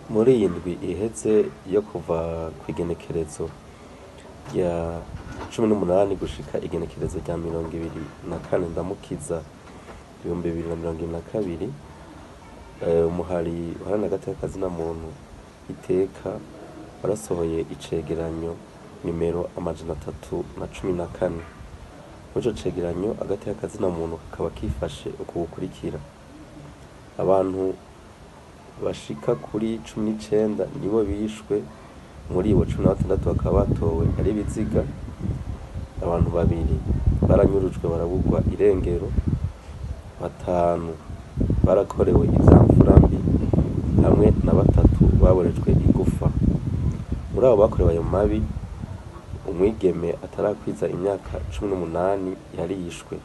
Muri iyi ndwi iheze yo kuva kw'igenekerezo rya 18 gushika igenekerezo rya 24 Ndamukiza 2022, umuhari uharanira agateka kazina muntu Iteka warasohoye icegeranyo nimero 314. Muri ico cegeranyo agateka kazina muntu kakaba kifashe uku gukurikira: abantu bashika kuri 19 nibo bishwe, muri bo 16 bakaba batowe ari ibiziga, abantu babiri baranyurujwe baraburwa irengero, batanu barakorewe ivyamfura mbi hamwe na batatu baborejwe igufa. Muri abo bakorewe ayo mabi, umwigeme atarakwiza imyaka 18 yarishwe.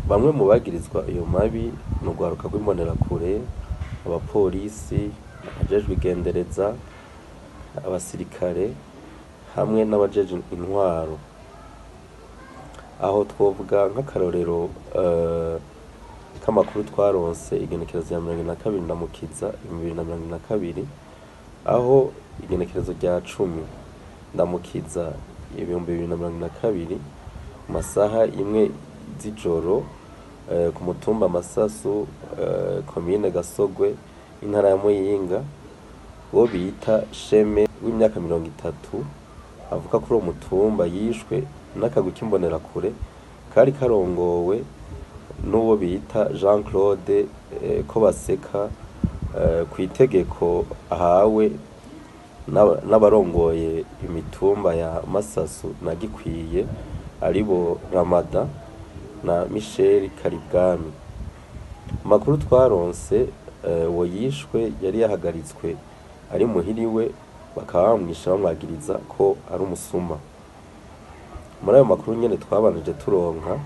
Bamwe mu bagirizwa ayo mabi ni urwaruka rw'imbonerakure, abapolisi, abajejwe igendereza, abasirikare hamwe n'abajejwe intwaro. Aho twovuga nk'akarorero k'amakuru twaronse igenekerezo rya 22 Ndamukiza 2022, aho igenekerezo rya 10 Ndamukiza 2022 mu masaha imwe z'ijoro, ku mutumba Masasu, komine Gasogwe, intara ya Muyinga, uwo bita Sheme w'imyaka 30 avuka kuri uwo mutumba yishwe n'akagwi k'imbonerakure kari karongowe n'uwo bita Jean Claude Kobaseka, kw'itegeko ahawe n'abarongoye imitumba ya Masasu na Gikwiye, aribo Ramada na Michel Karibwami. Amakuru twaronse, uwo yishwe yari yahagaritswe ari muhira iwe, bakaba bamwishe bamwagiriza ko ari umusuma. Muri ayo makuru nyene twabanije turonka,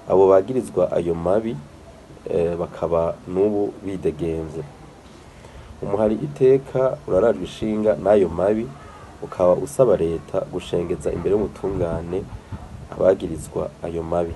abo bagirizwa ayo mabi bakaba n'ubu bidegemvye. Umuhari Iteka urarajwe ishinga n'ayo mabi, ukaba usaba leta gushengeza imbere y'ubutungane abagirizwa ayo mabi.